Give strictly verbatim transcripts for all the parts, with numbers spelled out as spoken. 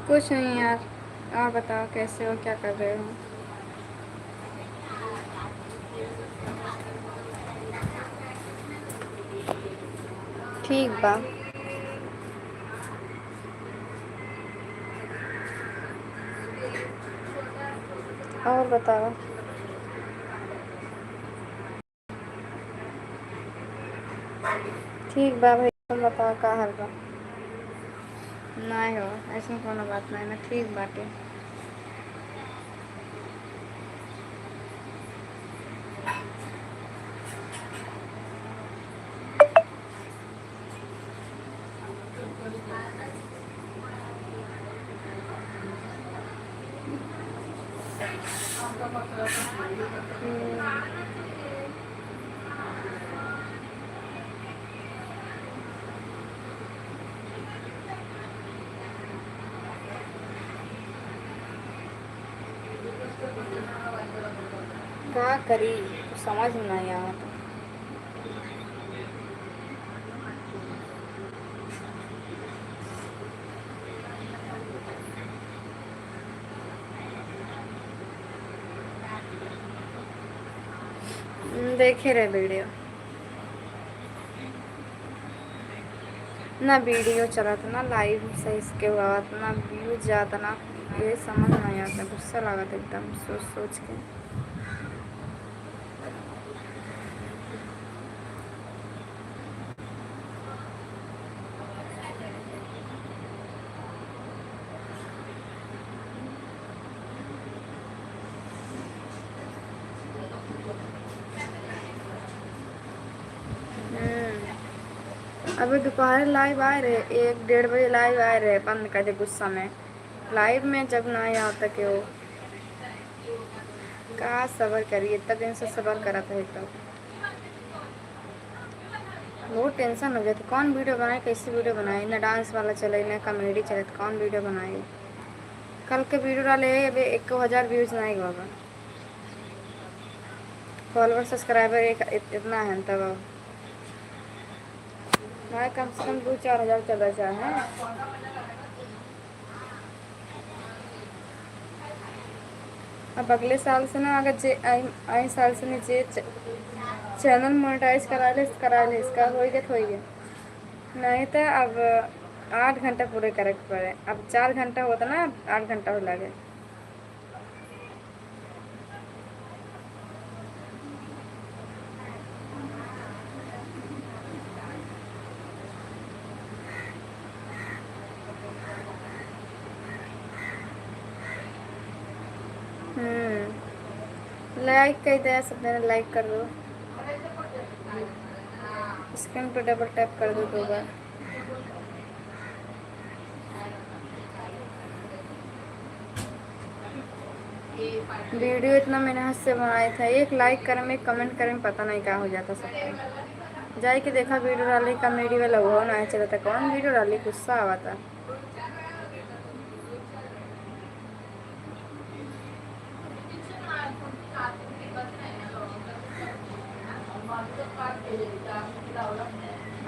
कुछ नहीं यार, आप बताओ कैसे हो, क्या कर रहे हो? ठीक बा। और बताओ। ठीक बा भाई, तुम बताओ का हाल बा? नाहीं हो, ऐसन कोनो बात नाहीं ना, ठीक बाटे। का करी, कुछ समझ में नाहीं आवत। देखे रहे video। ना video चलत, ना live सही से केहू आवत, ना views जात, ना, ये समझ नाहीं आवत, गुस्सा लागत एकदम सोच सोच के। हम्म। अबे दोपहर live आए रहे, एक डेढ़ बजे live आए रहे, बंद कर दे गुस्सा में। Live में जब ना आवत केहू, का सबर करी, इतना दिन से सबर करत है तब। बहुत tension हो जाता, कौन video बनाए, कैसे video बनाए, ना dance वाला चले, ना comedy चले, तो कौन video बनाए। कल के video डाले है, अबे एक हजार views नाहीं हुआ बा। Follower, subscriber एक, इत-, इतना है तब अब। भाई, कम से कम दो चार हजार चला चाहे। अब अगले साल से ना, अगर जे आई, आई साल से ना जे च-, channel monetize करा ले, करा ले, इसका होई गया तो होई गया। नहीं तो अब आठ घंटा पूरे करे के पड़े। अब चार घंटा होता ना, अब आठ घंटा हो लगे। हम्म, like कर दे, सब जने like कर दो, screen पे double tap कर दो दो बार। Video इतना मेहनत से बनाए था, एक like करे में, एक comment करे में, पता नहीं का हो जाता सबका। जाए के देखा video डाली comedy वाला, वो ना चलता, कौन video डाली, गुस्सा आवता।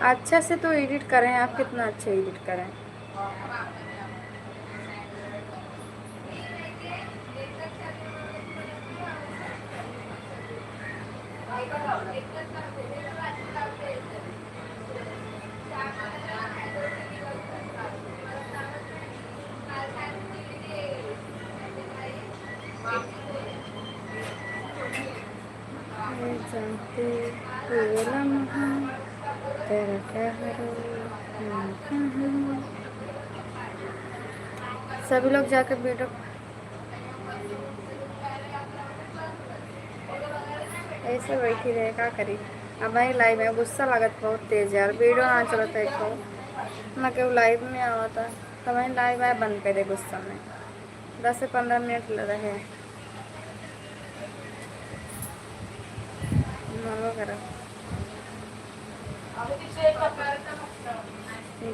अच्छा से तो edit करें आप, कितना अच्छा edit करें। सभी लोग जाके video ऐसे बैठी रहे, का करी? अब वही live में गुस्सा लागत बहुत तेज यार, video ना चलत है एको, ना केहू live में आवता, तो वही live आए बंद कर दे गुस्सा में, दस से पन्द्रह मिनट ल-, रहे। मनो करा।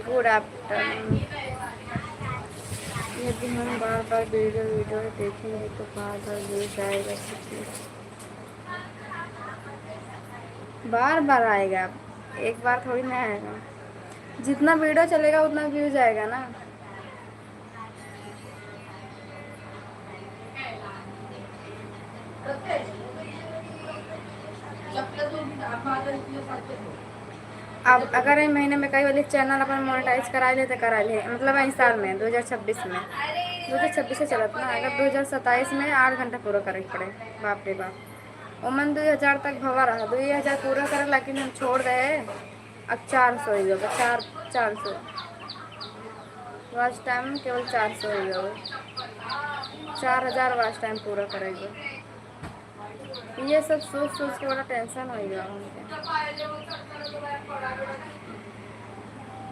Good afternoon। यदि हम बार बार video video देखेंगे तो बार बार views आएगा, इसलिए बार बार आएगा, एक बार थोड़ी ना आएगा। जितना video चलेगा उतना views आएगा ना। अब अगर ई महीना में कई वाली चैनल अपन मोनेटाइज कराइ ले तो कराइ ले, मतलब ई साल में, दो हज़ार छब्बीस में, दो हज़ार छब्बीस से चलत ना, अगर दो हज़ार सत्ताईस में आठ घंटा पूरा करे के पड़े। बाप रे बाप, ओमन दुई हजार तक भवा रहा, दुई हजार पूरा करे, लेकिन हम छोड़ दे। अब चार सौ ही होगा, चार, चार सौ। वॉच टाइम केवल चार सौ ही होगा, चार हजार वॉच टाइम पूरा करेगा। ये सब सोच सोच के बड़ा टेंशन हो गया हमके।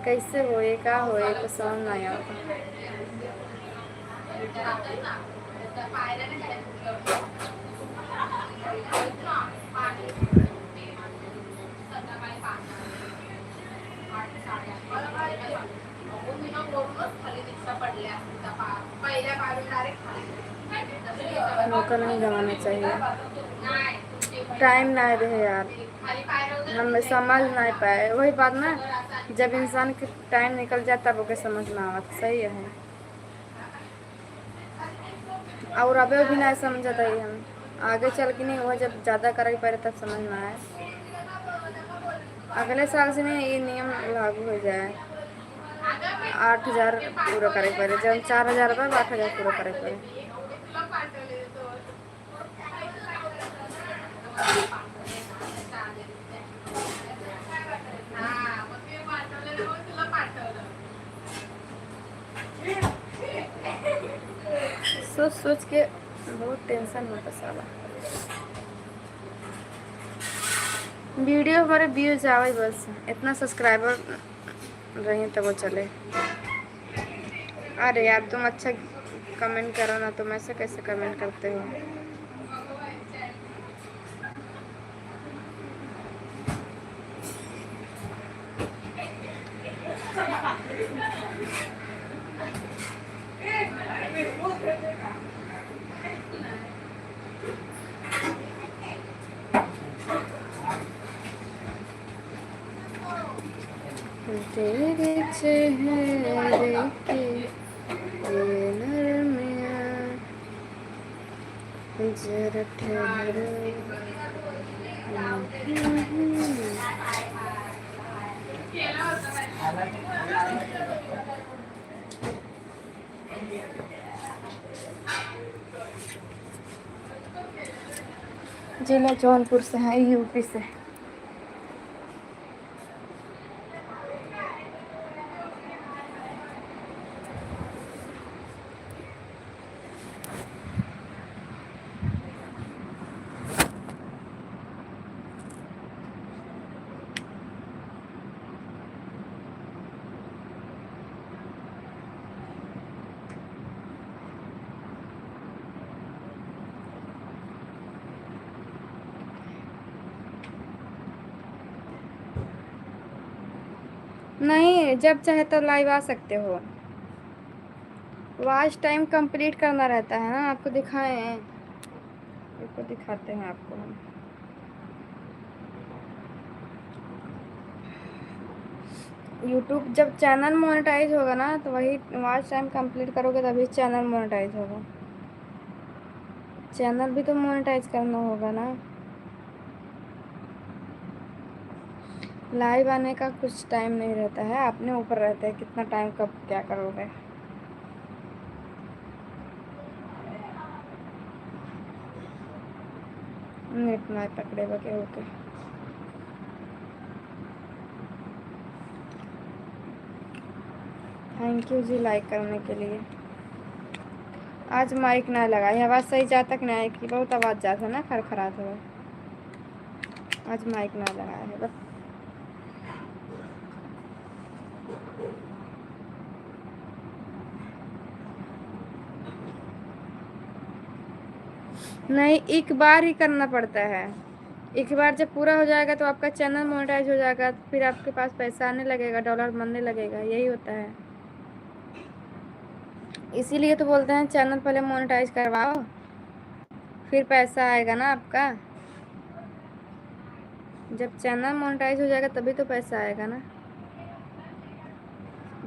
कैसे होए, का होए, कुछ समझ नहीं आवत। मौका नहीं गंवाना चाहिए। टाइम ना रहे यार, हम समझ नहीं पाए। वही बात ना, जब इंसान के टाइम निकल जाए तब ओके समझ में आवत। सही है। और अबे भी ना समझत हई हम, आगे चल के नहीं, वो जब ज्यादा करे के पड़े तब समझ में आए। अगले साल से नहीं ये नियम लागू हो जाए, आठ हजार पूरा करे के पड़े, जब चार हजार बा, आठ हजार पूरा करे के पड़े। सोच सोच के बहुत टेंशन होता साला। वीडियो हमारे व्यूज आवे बस, इतना सब्सक्राइबर रहे तब वो चले। अरे यार, तुम अच्छा कमेंट करो ना, तुम ऐसे कैसे कमेंट करते हो? तेरे चेहरे के ये नरमिया जरा ठहरो। जिला जौनपुर से हैं, यूपी से। नहीं, जब चाहे तब लाइव आ सकते हो। वॉच टाइम कंप्लीट करना रहता है ना, आपको दिखाएं, रुको दिखाते हैं आपको हम। यूट्यूब जब चैनल मोनेटाइज होगा ना, तो वही वॉच टाइम कंप्लीट करोगे तभी चैनल मोनेटाइज होगा। चैनल भी तो मोनेटाइज करना होगा ना। लाइव आने का कुछ टाइम नहीं रहता है, अपने ऊपर रहता है कितना टाइम कब क्या करोगे। नेट ना पकड़े बा केहू के। थैंक यू जी लाइक करने के लिए। आज माइक ना लगाई, आवाज़ सही जाता कि ना, कि बहुत आवाज़ जाता है ना, खरखरात हो। आज माइक ना लगाया है बस। नहीं, एक बार ही करना पड़ता है। एक बार जब पूरा हो जाएगा तो आपका चैनल मोनेटाइज हो जाएगा, फिर आपके पास पैसा आने लगेगा, डॉलर बनने लगेगा, यही होता है। इसीलिए तो बोलते हैं चैनल पहले मोनेटाइज करवाओ, फिर पैसा आएगा ना आपका। जब चैनल मोनेटाइज हो जाएगा तभी तो पैसा आएगा ना।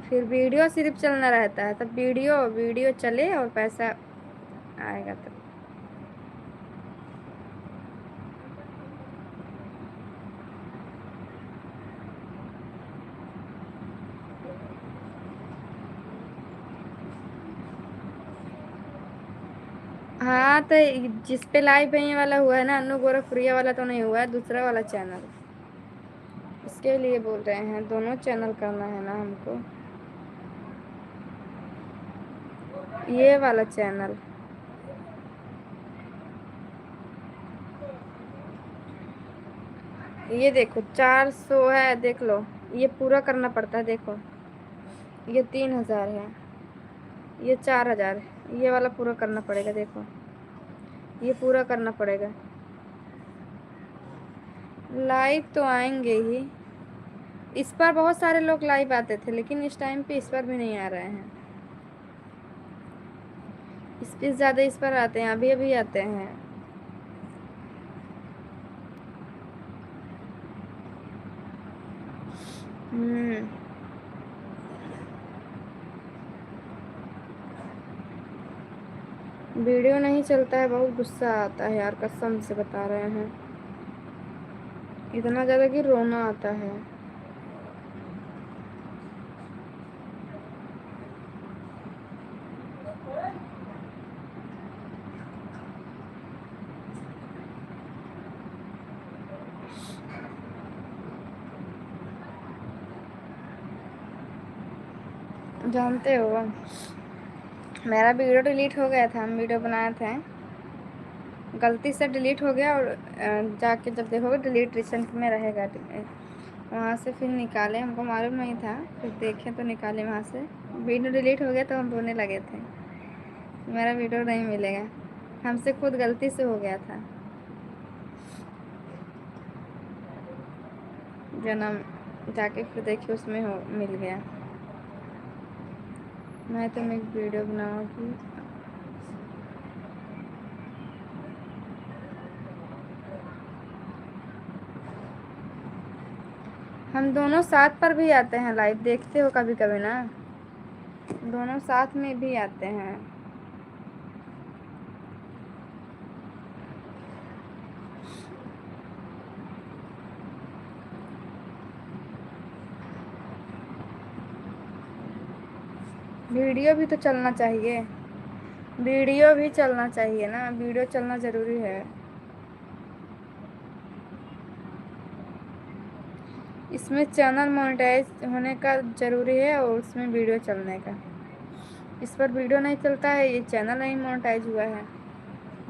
फिर वीडियो सिर्फ चलना रहता है, तब वीडियो, वीडियो चले और पैसा आएगा तब। तो जिस पे लाइव है, ये वाला हुआ है ना, अन्नू गोरखपुरिया वाला तो नहीं हुआ है, दूसरा वाला चैनल। इसके लिए बोल रहे हैं, दोनों चैनल करना है ना हमको। ये वाला चैनल, ये देखो, चार सौ है, देख लो, ये पूरा करना पड़ता है। देखो, ये तीन हज़ार है, ये चार हज़ार, ये वाला पूरा करना पड़ेगा। देखो, ये पूरा करना पड़ेगा। लाइव तो आएंगे ही, इस पर बहुत सारे लोग लाइव आते थे, लेकिन इस टाइम पे इस पर भी नहीं आ रहे हैं। इस पे ज़्यादा इस पर आते हैं, अभी अभी आते हैं। हम्म। वीडियो नहीं चलता है, बहुत गुस्सा आता है यार, कसम से बता रहे हैं, इतना ज़्यादा कि रोना आता है। जानते हो, मेरा वीडियो डिलीट हो गया था, हम वीडियो बनाए थे, गलती से डिलीट हो गया और, अ, जाके जब देखोगे डिलीट रिसेंट में रहेगा, वहाँ से फिर निकाले, हमको मालूम नहीं था, फिर देखे तो निकाले वहाँ से। वीडियो डिलीट हो गया तो हम रोने लगे थे, मेरा वीडियो नहीं मिलेगा, हमसे खुद गलती से हो गया था। जन्म जाके फिर देखिए, उसमें हो, मिल गया। मैं तो एक वीडियो बनाऊंगी। हम दोनों साथ पर भी आते हैं लाइव, देखते हो कभी कभी ना, दोनों साथ में भी आते हैं। वीडियो भी तो चलना चाहिए, वीडियो भी चलना चाहिए ना, वीडियो चलना ज़रूरी है। इसमें चैनल मोनेटाइज होने का ज़रूरी है और उसमें वीडियो चलने का। इस पर वीडियो नहीं चलता है, ये चैनल नहीं मोनेटाइज हुआ है,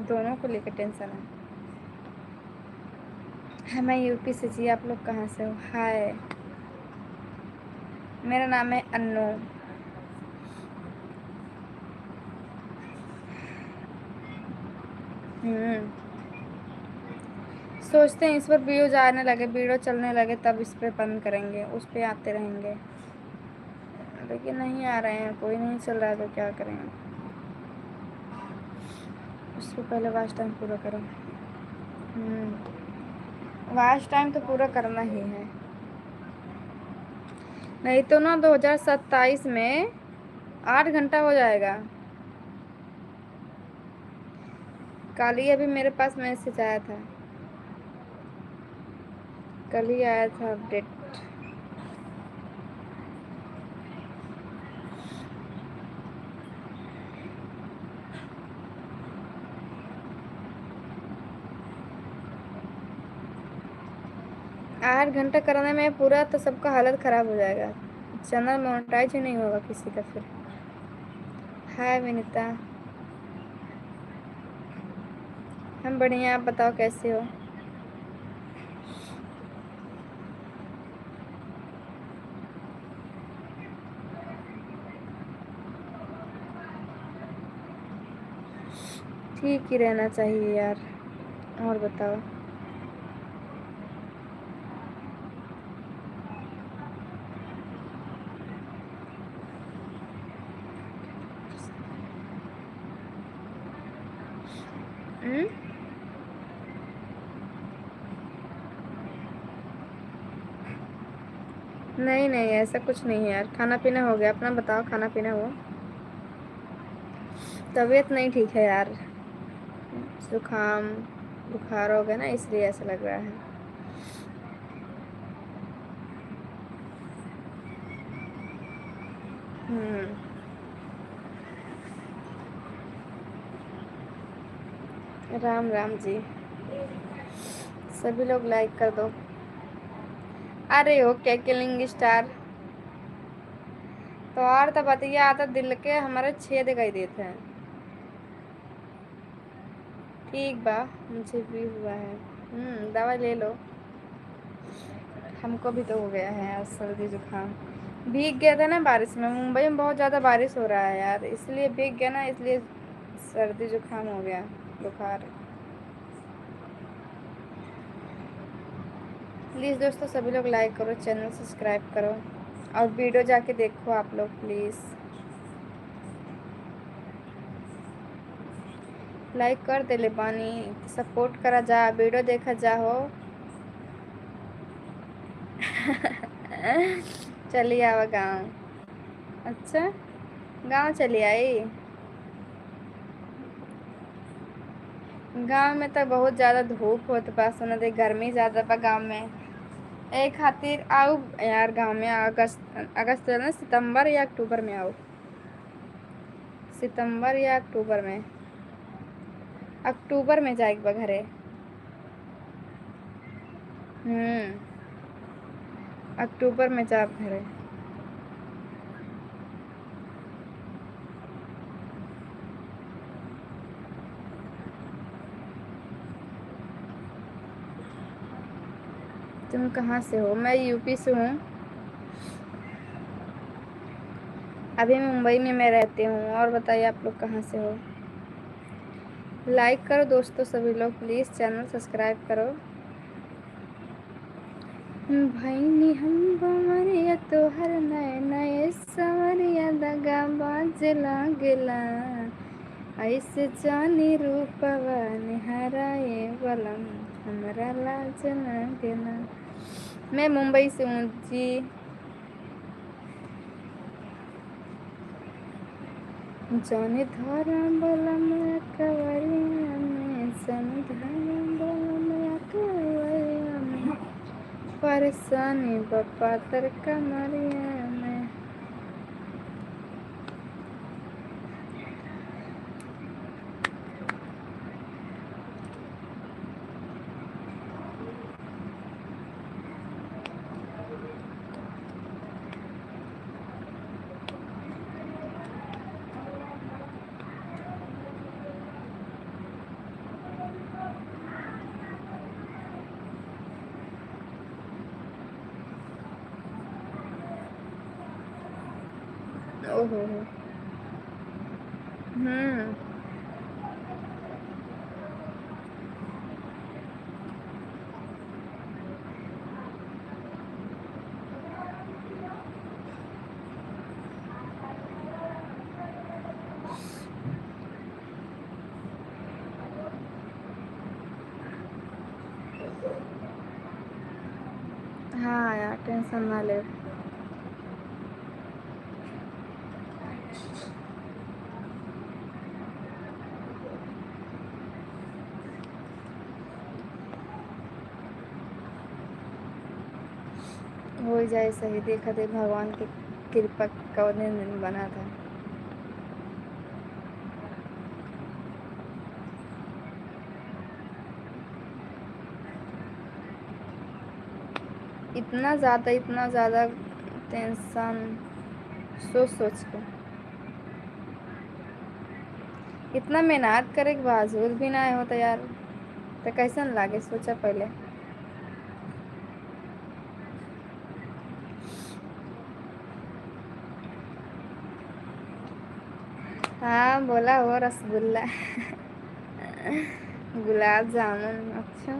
दोनों को लेकर टेंशन है। हाँ, मैं यूपी से जी, आप लोग कहाँ से हो? हाय, मेरा नाम है अन्नू। हम्म। सोचते हैं इस पर व्यूज आने लगे, वीडियो चलने लगे, तब इस पे बंद करेंगे, उस पे आते रहेंगे। लेकिन नहीं आ रहे हैं, कोई नहीं चल रहा है, तो क्या करें? उससे पहले वॉच टाइम पूरा करो। हम्म, वॉच टाइम तो पूरा करना ही है, नहीं तो ना दो हज़ार सत्ताईस में आठ घंटा हो जाएगा। कल ही अभी मेरे पास मैसेज आया था, कल ही आया था अपडेट। आठ घंटा कराने में पूरा तो सबका हालत खराब हो जाएगा, चैनल मोनेटाइज ही नहीं होगा किसी का फिर। हाय विनीता, हम बढ़िया, आप बताओ कैसे हो? ठीक ही रहना चाहिए यार। और बताओ। हम्म? नहीं, नहीं, ऐसा कुछ नहीं है यार। खाना पीना हो गया, अपना बताओ, खाना पीना हुआ? तबीयत नहीं ठीक है यार, जुकाम बुखार हो गया ना, इसलिए ऐसा लग रहा है। हम्म। राम राम जी, सभी लोग like कर दो। अरे OK Killing Star, तो और तो बतिया आता दिल के हमारे छेद कर देते हैं। ठीक बा, मुझे भी हुआ है। हम्म, दवा ले लो। हमको भी तो हो गया है यार सर्दी जुकाम। भीग गया था ना बारिश में, मुंबई में बहुत ज़्यादा बारिश हो रहा है यार, इसलिए भीग गया ना, इसलिए सर्दी जुकाम हो गया, बुखार। प्लीज़ दोस्तों, सभी लोग like करो, channel subscribe करो और video जाके देखो आप लोग प्लीज़। Like कर देले बानी, support करा जा, video देखा जा हो। चली आवा गाँव। अच्छा, गाँव चली आई। गाँव में तो बहुत ज़्यादा धूप होत बा, सुना दे, गर्मी ज़्यादा बा गाँव में। ए खातिर आऊ यार गाँव में, अगस्त, अगस्त ना, सितंबर या अक्टूबर में आऊ। सितंबर या अक्टूबर में, अक्टूबर में जाए के बा घरे। हम्म, अक्टूबर में जाब घरे। तुम कहाँ से हो? मैं यूपी से हूँ। अभी मुंबई में मैं रहती हूँ। और बताइए, आप लोग कहाँ से हो? Like करो दोस्तों सभी लोग, प्लीज़ channel subscribe करो। भैनी हम बमरिया तोहर नए नए सवरिया दगाबाज लागेला, ऐसे जानी रूपवा निहारा ये बलम, हमरा लाज लागेला। मैं मुंबई से हूँ जी। जानी धारा बलम कवरिया में, जानी धारा बलम कवरिया में, परेशानी बा पातर कमरिया में। ओहो हो। हम्म। हाँ यार, tension ना ले। हो जाए सही, देखा दे भगवान के कृपा कौने दिन बना था। इतना ज़्यादा, इतना ज़्यादा tension, सोच सोच के। इतना मेहनत करे के बावजूद भी ना होता यार, तो कैसन लागे, सोचा पहले। हाँ, बोला हो रसगुल्ला। गुलाब जामुन, अच्छा।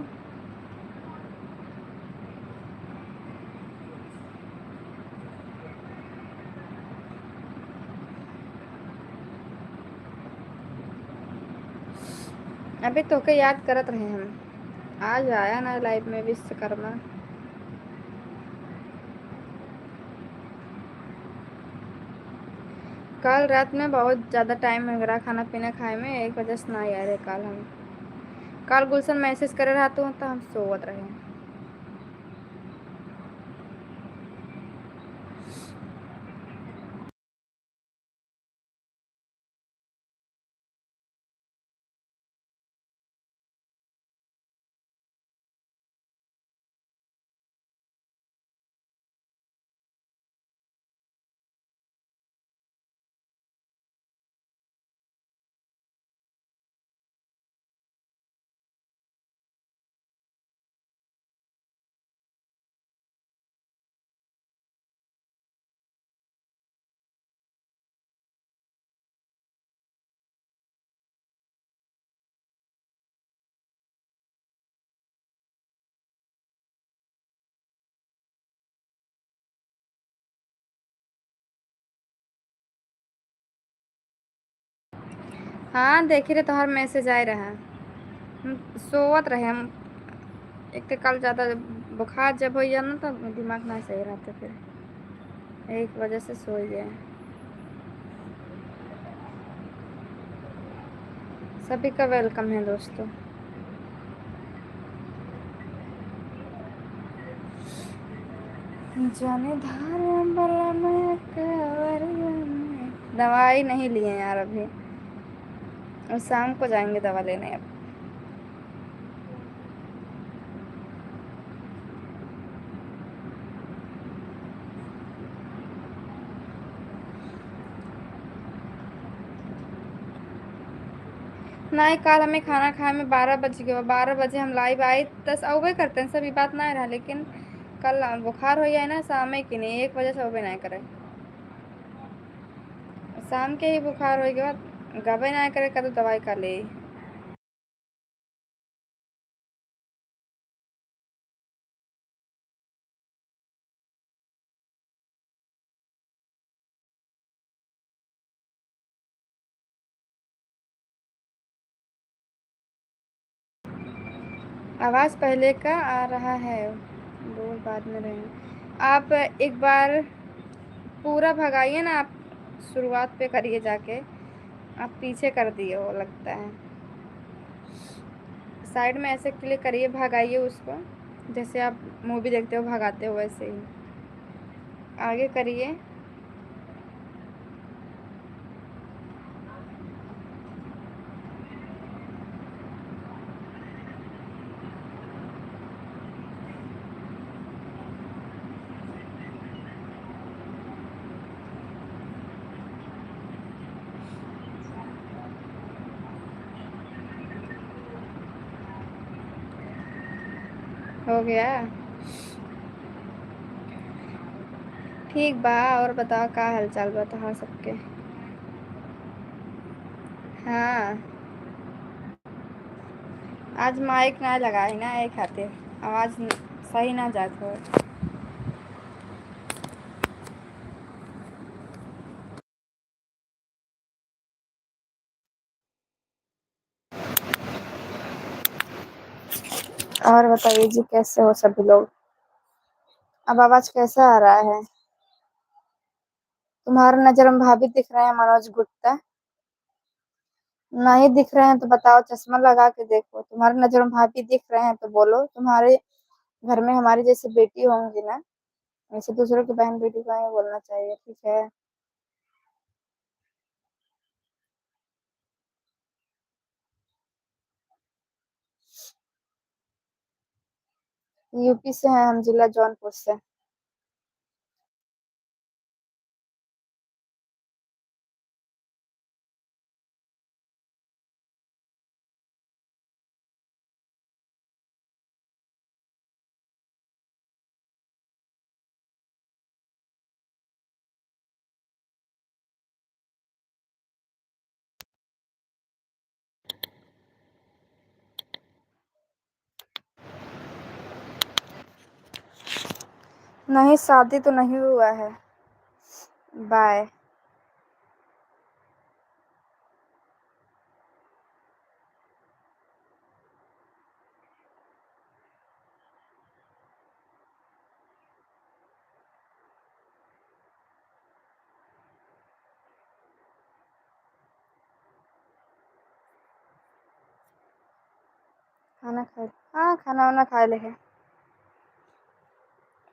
अबे तोके याद करत रहे हम, आज आया ना live में विश्वकर्मा। काल रात में बहुत ज़्यादा time हो गया खाना पीना खाए में, एक वजह से ना आए रहे काल हम। काल गुलशन message करे रहा तो, तो हम सोवत रहे। हाँ, देखी रहे, तोहार message आए रहा। हम सोवत रहे, हम एक तो कल ज्यादा बुखार जब हो जाए ना, तो दिमाग ना सही रहता, फिर एक वजह से सो गए। सभी का welcome है दोस्तों। जाने धार बलम कवरिया में। दवाई नहीं लिए यार अभी, और शाम को जाएंगे दवा लेने अब। नहीं, काल हमें खाना खाए में बारह बज गए, बारह बजे हम live आए, दस अउबे करते हैं, सभी बात ना रहा, लेकिन कल बुखार हो गया है ना, शाम में कि नहीं, एक बजे से अउबे नहीं करे, शाम के ही बुखार हो गया, गबे नहीं करे, का तो दवाई का ले। आवाज़ पहले का आ रहा है, बोल बाद में रहे। आप एक बार पूरा भगाइए ना, आप शुरुआत पे करिए जाके, आप पीछे कर दिए हो लगता है। Side में ऐसे click करिए, भगाइए उसको, जैसे आप movie देखते हो भगाते हो वैसे ही। आगे करिए। हो गया? ठीक बा, और बताओ का हाल चाल बा तोहार सबके? हाँ, आज mic ना लगाए ना, ए खातिर आवाज न-, सही ना जात हो। और बताइए जी, कैसे हो सभी लोग? अब आवाज कैसा आ रहा है? तुम्हारे नजर में भाभी दिख रहे हैं मनोज गुप्ता? नहीं दिख रहे हैं तो बताओ, चश्मा लगा के देखो। तुम्हारे नजर में भाभी दिख रहे हैं तो बोलो, तुम्हारे घर में हमारी जैसी बेटी होंगी ना, ऐसे दूसरों की बहन बेटी को नहीं बोलना चाहिए, ठीक है? यूपी से हैं हम, जिला जौनपुर से। नहीं, शादी तो नहीं हुआ है। बाय। खाना खाए, हाँ, खाना वाना खाए लेहे।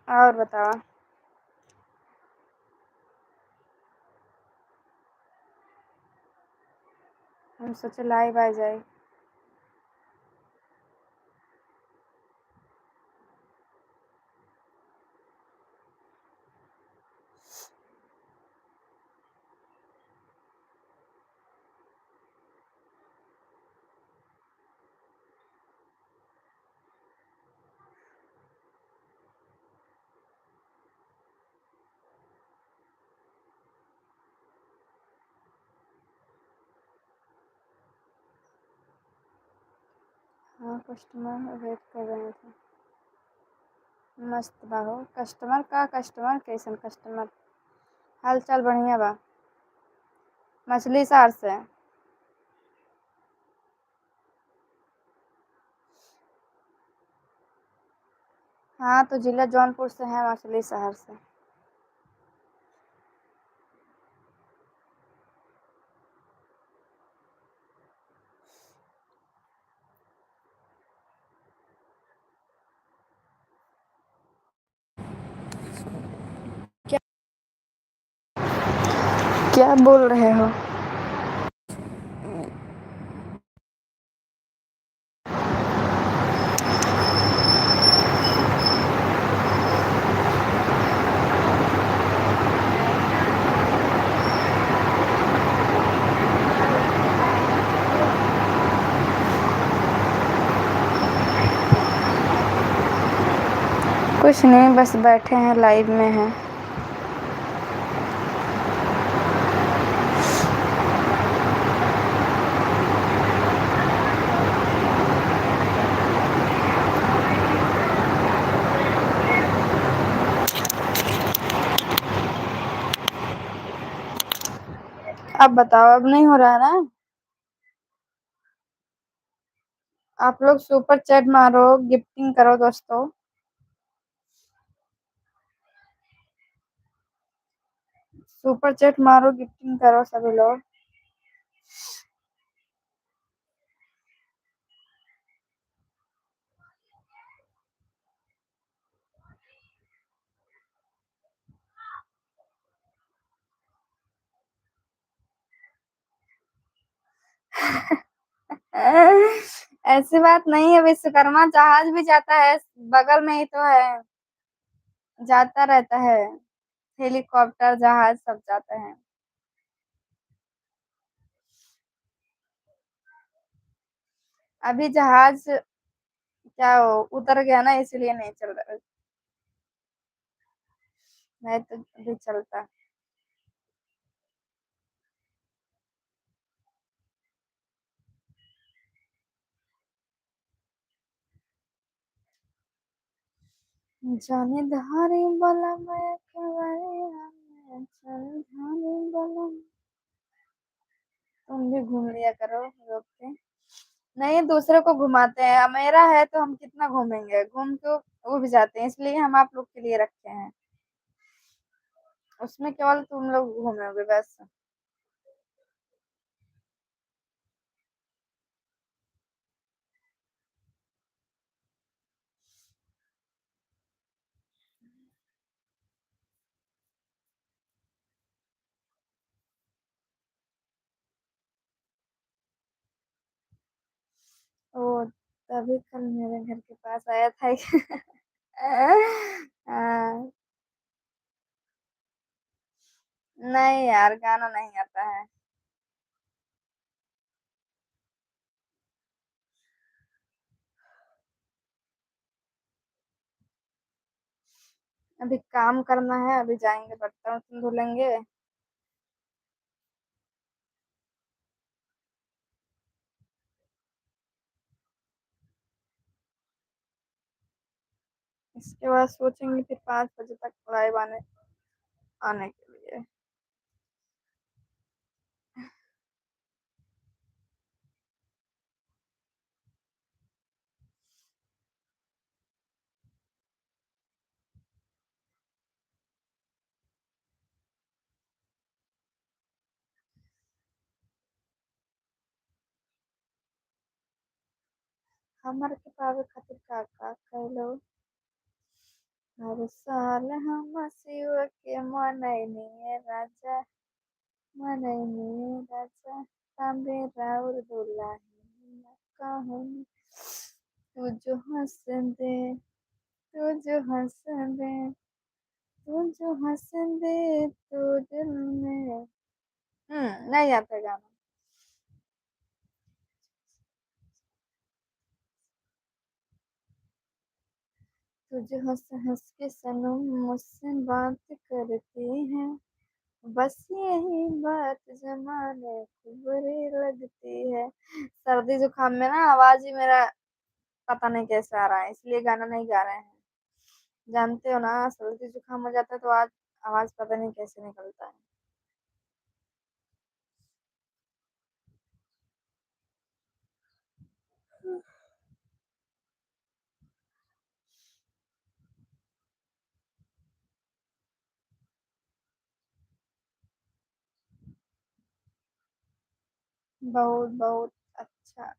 और बतावा, हम सोचे live आ जाए। हाँ, customer wait कर रहे थे। मस्त बा हो। Customer का, customer कैसन customer? हाल चाल बढ़िया बा। मछली सार से। हाँ, तो जिला जौनपुर से है, हम असली शहर से। क्या, क्या बोल रहे हो? कुछ नहीं, बस बैठे हैं, live में हैं। अब बताओ, अब नहीं हो रहा है ना? आप लोग super chat मारो, gifting करो दोस्तों। Super chat मारो, gifting करो सभी लोग। ऐसी बात नहीं है, विश्वकर्मा जहाज भी जाता है, बगल में ही तो है, जाता रहता है, helicopter, जहाज सब जाता है। अभी जहाज क्या हो, उतर गया ना, इसीलिए नहीं चल रहा है, नहीं तो अभी चलता। जाने धारी बलम अकबरिया में, जाने धारी बलम। तुम भी घूम लिया करो रोक के। नहीं, दूसरे को घुमाते हैं, मेरा है तो हम कितना घूमेंगे, घूम के वो भी जाते हैं, इसलिए हम आप लोग के लिए रखे हैं। उसमें केवल तुम लोग घूमोगे बस। ओ, तभी कल मेरे घर के पास आया था। हाँ। नहीं यार, गाना नहीं आता है। अभी काम करना है, अभी जाएंगे, बर्तन उर्तन धुलेंगे। इसके बाद सोचेंगे फिर पाँच बजे तक live आने, आने के लिए। हमर के पावे खातिर का का कैलो? हर साल हम शिव के मनैनी राजा, मनैनी राजा, तांबे राउर दुल्हनिया कहनी। तू जो हंस दे, तू जो हंस दे, तू जो हंस दे, तू दिल में। हम्म, नहीं आता गाना। तू जो हंस हंस के सनम मुझसे बात करती है, बस यही बात जमाने को बुरी लगती है। सर्दी जुकाम में ना आवाज ही मेरा पता नहीं कैसे आ रहा है, इसलिए गाना नहीं गा रहे हैं। जानते हो ना, सर्दी जुकाम हो जाता है तो आज आवाज पता नहीं कैसे निकलता है। बहुत, बहुत अच्छा।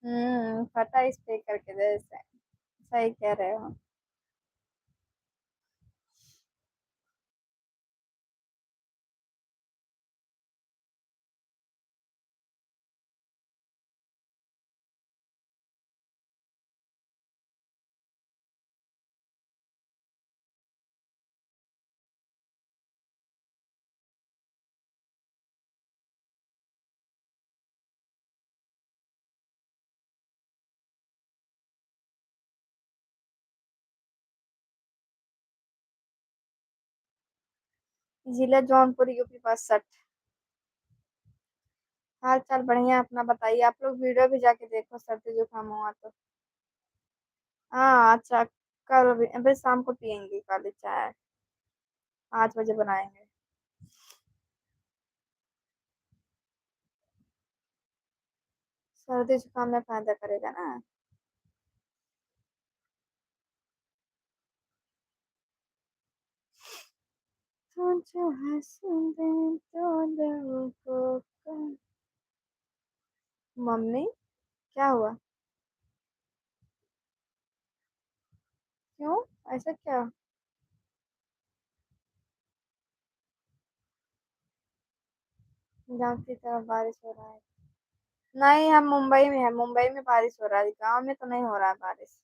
हम्म, फटा spray करके दे से। सही कह रहे हो। जिला जौनपुर, यूपी बासठ। हाल चाल बढ़िया, अपना बताइए। आप लोग video भी जाके देखो, सर्दी जुकाम हुआ तो। हाँ, अच्छा, कल भी, अबे शाम को पियेंगे काली चाय, पाँच बजे बनाएंगे। सर्दी जुकाम में फायदा करेगा ना। तुझे हंस दे तो दिल को कर। मम्मी, क्या हुआ? क्यों, ऐसा क्या? गाँव की तरफ बारिश हो रहा है। नहीं, हम मुंबई में हैं, मुंबई में बारिश हो रहा है, गाँव में तो नहीं हो रहा है बारिश।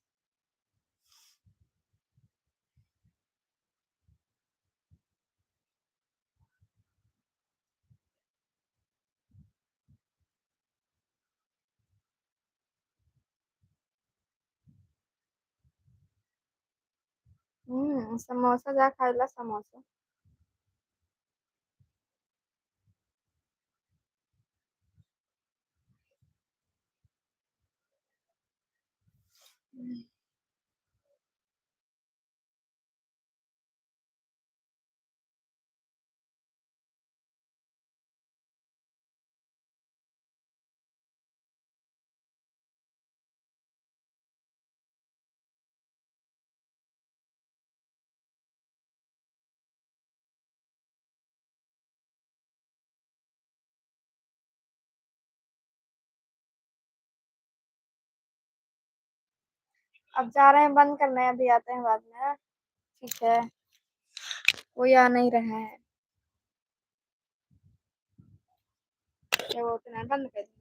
हम्म, समोसा जा खाइला समोसा। अब जा रहे हैं बंद करने, अभी आते हैं बाद में। ठीक है, कोई आ नहीं रहा है। क्या बोलते हैं, बंद कर दो।